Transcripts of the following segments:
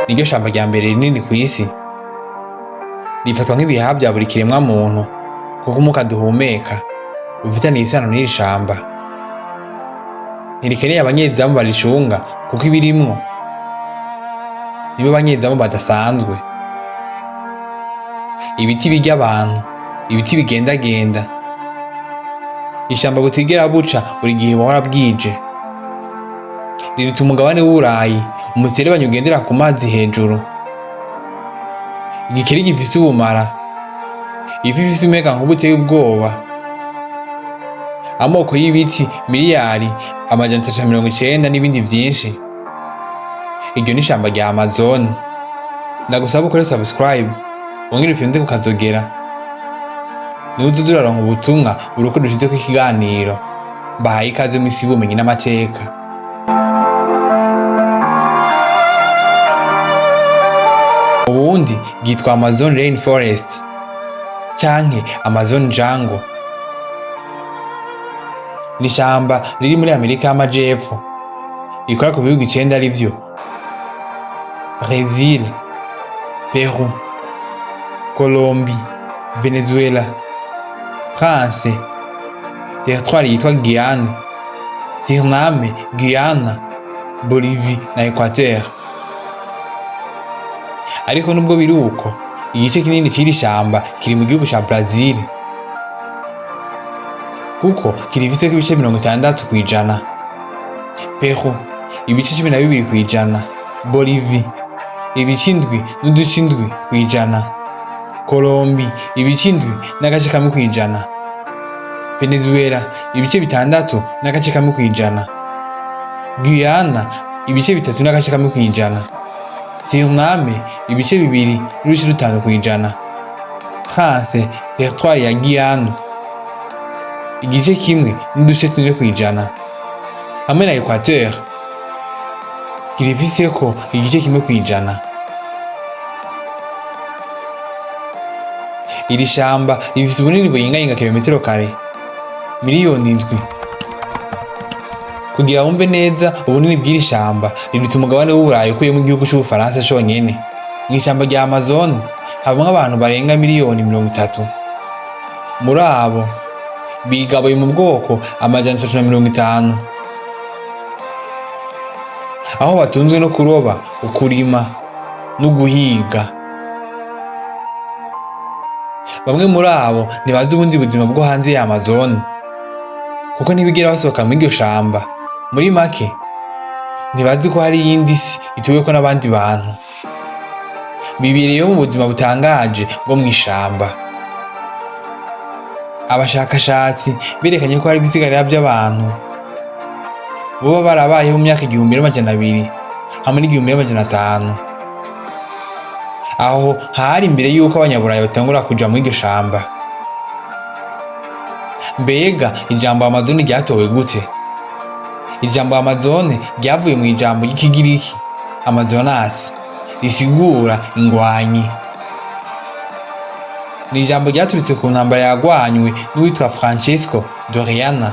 Niryo shamba rya mbere rinini kw'isi. Rifatwa nk'ibihaha vya buri kiremwa muntu, kuko umwuka duhumeka ufitaniye isano n'iri shamba. Ntirikeneye abanyezamu baricunga, kuko ibirimwo nibo banyezamu badasanzwe. Ibiti birya abantu, ibiti bigendagenda, ishamba butigera buca, buri gihe buhora bwije. Riruta umugabane w'Uburayi, umuserebanyi ugendera ku mazi hejuru, igikeri gifise ubumara, ifi ifise umuyagankuba uteye ubwoba, amoko y'ibiti miliyari 390 n'ibindi vyinshi. Iryo ni ishamba rya Amazon. Ndagusaba ukore subscribe, wongere ufyonde kukazogera, niho uzoza uraronka ubutumwa buri uko dushizeko ikiganiro. Mbahaye ikaze mw'isi y'ubumenyi n'amateka. Ubundi ryitwa Amazon Rainforest canke Amazon Jungle. Ni ishamba riri muri Amerika y'Amajepfo, rikora ku bihugu 9, arivyo Brazil, Peru, Colombie, Venezuela, France, territoire yitwa Guyane, Suriname, Guyana, Bolivie na Equateur. Ariko nubwo biri uko, igice kinini c'iri shamba kiri mu gihugu ca Brazil, kuko kirifiseko ibice 60%, Peru ibice 12%, Bolivie ibice 7.7%, Colombie ibice 7.1%, Venezuela ibice 6.1%, Guyana ibice 3.1%, Suriname ibice 2.5%, France, territoire ya Guyane, igice 1.4%, hamwe na Equateur kirifiseko igice 1%. Iri shamba rifise ubunini buyingayinga kilometero kare 7 miliyoni. Kugira wumve neza ubunini bw'iri shamba, riruta umugabane w'Uburayi ukuyemo igihugu c'Ubufaransa conyene. Mw'ishamba rya Amazon habamwo abantu barenga miliyoni 30. Muri abo bigabuye mu bwoko 350, aho batunzwe no kuroba, ukurima no guhiga. Bamwe muri abo ntibazi ubundi buzima bwo hanze ya Amazon, kuko ntibigera basohoka muri iryo shamba. Muri make, ntibazi ko hari iyindi si ituweko n'abandi bantu. Bibereyeho mu buzima butangaje bwo mw'ishamba. Abashakashatsi berekanye ko hari ibisigarira by'abantu boba barabayeho mu myaka 1200 hamwe n'1500. Aho hari imbere y'uko Abanyaburayi batangura kuja muri iryo shamba. Mbega ijambo Amazone ryatowe gute? Ijambo Amazone ryavuye mu ijambo ry'Ikigiriki Amazonas, risigura ingwanyi. Ni ijambo ryaturutse ku ntambara yagwanywe n'uwitwa Francesco Doriana,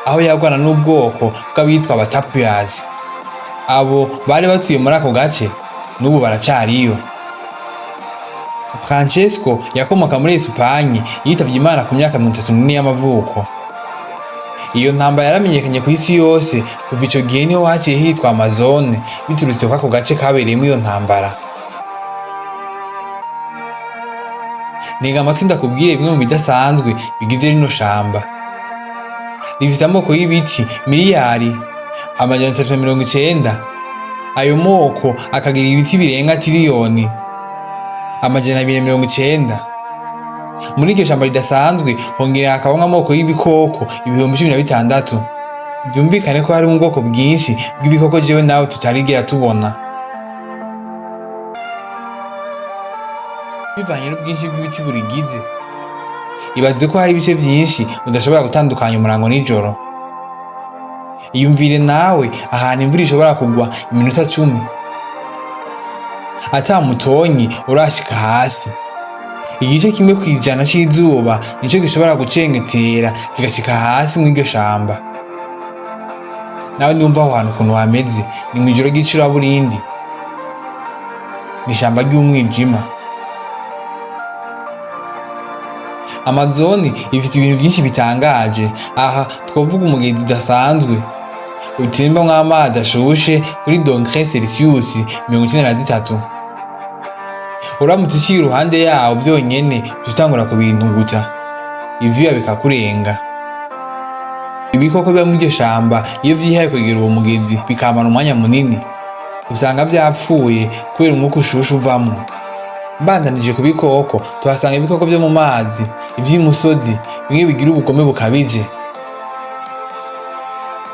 aho yagwana n'ubwoko bw'abitwa Abatapuyazi. Abo bari batuye muri ako gace, n'ubu baracariyo. Francesco yakomoka muri Esipanye, yitavye Imana ku myaka 34 y'amavuko. Iyo ntambara yaramenyekanye ku isi yose. Kuva ico gihe niho haciye hitwa Amazone, biturutse ko ako gace kabereyemo iyo ntambara. Ntega amatwi ndakubwire bimwe mu bidasanzwe bigize rino shamba. Rifise amoko y'ibiti miliyari 390. Ayo moko akagira ibiti birenga tiriyoni 290. Muri iryo shamba ridasanzwe hongera hakabamwo amoko y'ibikoko 16,000. Vyumvikane ko harimwo ubwoko bwinshi bw'ibikoko jewe nawe tutarigera tubona. Bivanye n'ubwinshi bw'ibiti burigize, ibaze ko hari ibice vyinshi udashobora gutandukanya umurango n'ijoro. Iyumvire nawe ahantu imvura ishobora kugwa iminota 10 ata mutonyi urashika hasi. Igice 1% c'izuba nico gishobora gucengetera kigashika hasi mw'iryo shamba. Nawe ndumva aho hantu ukuntu hameze ni mw'ijoro ry'icuraburindi. Ni ishamba ry'umwijima. Amazoni ifise ibintu byinshi bitangaje. Aha twavuga umugezi udasanzwe utembamwo amazi ashushe kuri dogere Celsius 93. Uramutse uciye iruhande yawo vyonyene, uca utangura kubintuguta, ivyuya bikakurenga. Ibikoko biba muri iryo shamba, iyo vyihaye kwegera uwo mugezi bikamara umwanya munini, usanga vyapfuye kubera umwuka ushushe uvamwo. Mbandanije ku bikoko, tuhasanga ibikoko vyo mu mazi, ivy'imusozi, bimwe bigira ubugome bukabije.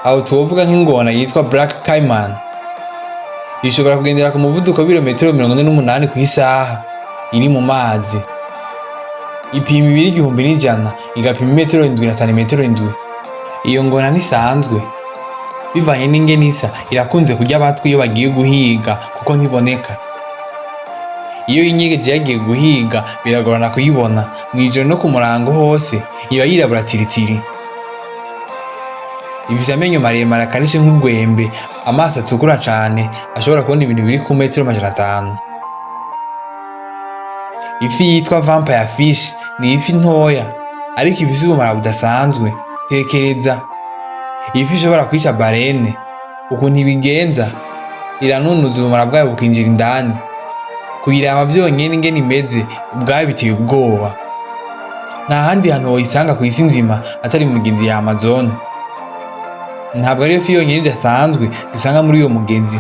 Aho tuwovuga nk'ingona yitwa Black Caiman, ishobora kugendera ku muvuduko w'ibirometero 48 ku isaha iri mu mazi. Ipima ibiro 1100, igapima imetero 7 na santimetero 7. Iyo ngona ntisanzwe. Bivanye n'ingene isa, irakunze kurya abatwi iyo bagiye guhiga, kuko ntiboneka. Iyo yinyegeje yagiye guhiga, biragorana kuyibona mw'ijoro no ku murango hose. Iba yirabura tsiritsiri, ifise amenyo maremare akarishe nk'urwembe, amaso atukura cane, ashobora kubona ibintu biri ku metero 500. Ifi yitwa vampire fish ni ifi ntoya ariko ifise ubumara budasanzwe. Tekereza ifi ishobora kwica baleine. Ukuntu ibigenza, iranunuza ubumara bwayo bukinjira indani. Kuyiraba vyonyene ingene imeze ubwayo biteye ubwoba. Nta handi hantu woyisanga kw'isi nzima atari mu migezi ya Amazon. Ntabwo ariyo fi yonyene idasanzwe dusanga muri uyo mugezi.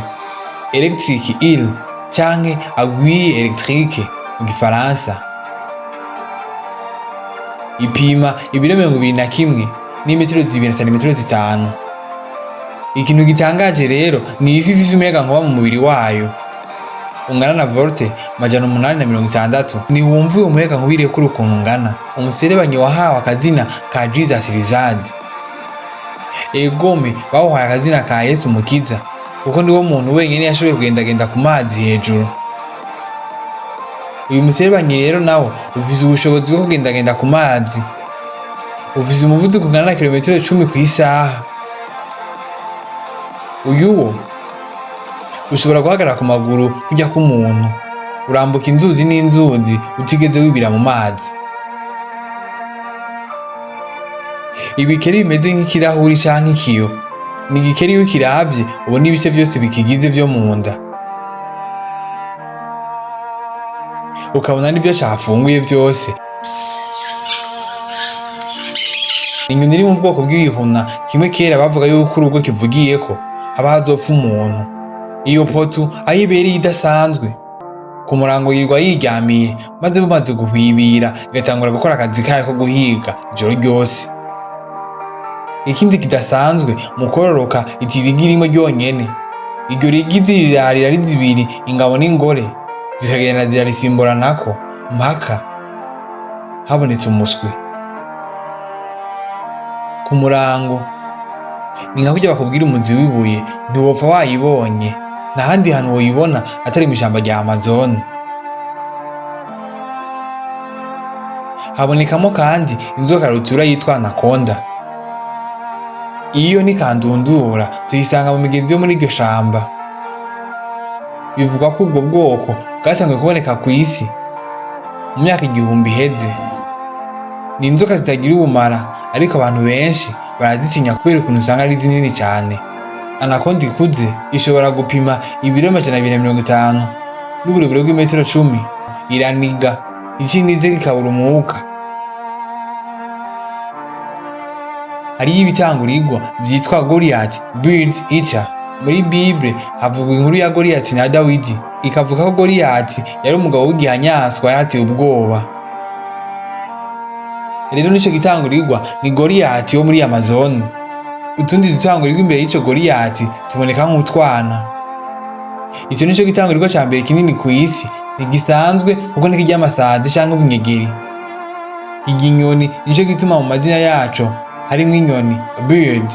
Electric eel canke anguille électrique mu gifaransa, ipima ibiro 21 n'imetero 2 na santimetero 5. Ikintu gitangaje rero ni ifi ifise umuyagankuba mu mubiri wayo ungana na volt 860. Ntiwumva uwo muyagankuba irekura ukuntu ungana. Umuserebanyi wahawe akazina ka Jesus Lizard, egome, bawuhaye akazina ka Yesu Mukiza kuko niwo muntu wenyine yashoboye kugendagenda ku mazi hejuru. Uyu muserebanyi rero nawo ufise ubushobozi bwo kugendagenda ku mazi, ufise umuvuduko ungana na kilometero 10 ku isaha. Uyu wo ushobora guhagarara ku maguru kurya k'umuntu, urambuka inzuzi n'inzuzi utigeze wibira mu mazi. Ibikeri bimeze nk'ikirahuri canke ikiyo, ni igikeri iyo ukiravye ubona ibice vyose bikigize vyo mu nda, ukabona n'ivyo cafunguye vyose. Inyoni iri mu bwoko bw'ibihuna, kimwe kera bavuga yuko urugo kivugiyeko haba hazopfa umuntu. Iyo potu aho ibereye idasanzwe, ku murango yirirwa yiryamiye, maze bumaze guhwibira igatangura gukora akazi kayo ko guhiga ijoro ryose. Ikindi kidasanzwe mu kororoka, itira igi rimwe ryonyene. Iryo rigi zirirarira ari zibiri, ingabo n'ingore, zikagenda zirarisimburanako mpaka habonetse umuswi. Ku murango ni nka kurya bakubwira umuzi w'ibuye, ntiwopfa wayibonye. Nta handi hantu woyibona atari mw'ishamba rya Amazone. Habonekamo kandi inzoka rutura yitwa anaconda. Iyo ni kandundura, tuyisanga mu migezi yo muri iryo shamba. Bivugwa ko ubwo bwoko bwatanguye kuboneka kw'isi mu myaka 1000 iheze. Ni inzoka zitagira ubumara, ariko abantu benshi barazitinya kubera ukuntu usanga ari zinini cyane. Anaconda ikuze ishobora gupima ibiro 250 n'uburebure bw'imetero 10. Iraniga ikinize kikabura umwuka. Hariyo ibitangurirwa vyitwa Goliath Bird Eater. Muri Bible havugwa inkuru ya Goliath na Dawidi, ikavuga ko Goliath yari umugabo w'igihanyanswa yarateye ubwoba. Rero nico gitangurirwa ni Goliath wo muri Amazon. Utundi dutangurirwa imbere y'ico Goliath tuboneka nk'utwana. Ico nico gitangurirwa ca mbere kinini ku isi. Ntigisanzwe kuko ntikirya amasazi canke ubunyegeri, kirya inyoni, nico gituma mu mazina yaco harimwo inyoni bird.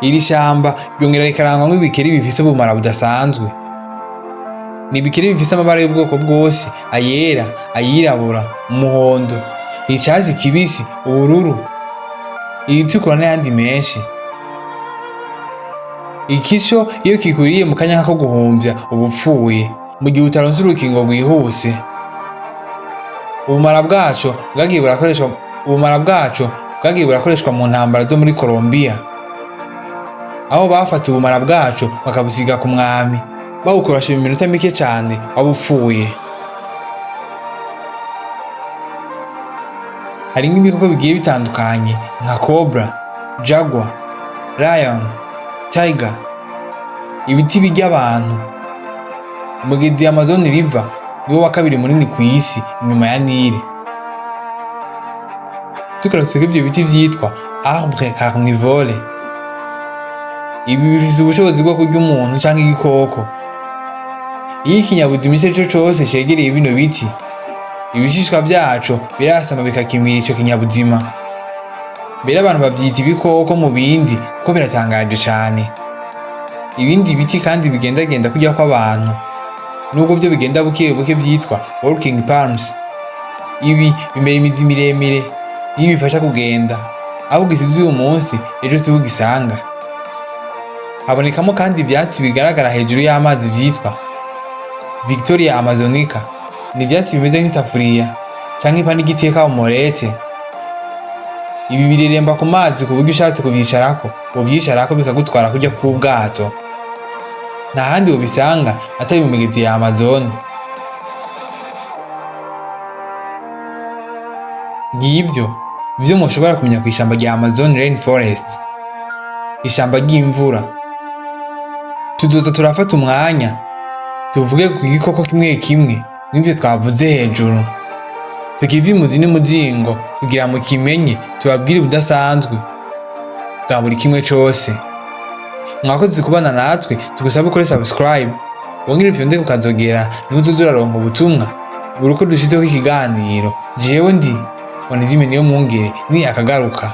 Iri shamba ryongera rikarangwamwo ibikeri bifise ubumara budasanzwe. Ni ibikeri bifise amabara y'ubwoko bwose: ayera, ayirabura, umuhondo, icatsi kibisi, ubururu, iritukura n'ayandi menshi. Ikico iyo kikuriye mu kanya nkako guhumvya uba upfuye. Mu gihe utaronse urukingo rwihuse. Ubumara bwaco bwagiye burakoreshwa mu ntambara zo muri Colombia, aho bafata ubumara bwaco bakabusiga ku mwami, bawukoresha mu minota mike cane waba upfuye. Hari n'ibikoko bigiye bitandukanye nka cobra, jaguar, lion, tiger, ibiti birya abantu. Umugezi Amazon River niwo wa kabiri munini ku isi inyuma ya Nile. Tugarutse ko ivyo biti vyitwa arbre carnivore, ibi bifise ubushobozi bwo kurya umuntu canke igikoko. Iyo ikinyabuzima ico arico cose cegereye bino biti, ibishishwa vyaco birasama bikakimira ico kinyabuzima. Mbere abantu bavyita ibikoko mu bindi, kuko biratangaje cane. Ibindi biti kandi bigendagenda kurya kw'abantu, nubwo vyo bigenda buke buke, vyitwa walking palms. Ibi bimera imizi miremire niyo bifasha kugenda. Aho ugisize uyu munsi, ejo siho ugisanga. Habonekamo kandi ivyatsi bigaragara hejuru y'amazi vyitwa Victoria amazonica. Ni ivyatsi bimeze nk'isafuriya canke ipanu igiteka umurete. Ibi bireremba ku mazi ku buryo ushatse kuvyicarako wovyicarako bikagutwara kurya k'ubwato. Nta handi wobisanga atari mu migezi ya Amazon. Ngivyo ivyo mushobora kumenya kw'ishamba rya Amazon Rainforest, ishamba ry'imvura. Tuzoza turafata umwanya tuvuge ku gikoko kimwe kimwe mw'ivyo twavuze hejuru, tukive imuzi n'umuzingo kugira mukimenye, tubabwire ubudasanzwe bwa buri kimwe cose. Mwakoze kubana natwe. Tugusabe ukore subscribe, wongere ufyonde kukazogera, niho uzoza uraronka ubutumwa buri uko dushizeho ikiganiro. Jewe ndi Onezime Niyomwungere, ni akagaruka.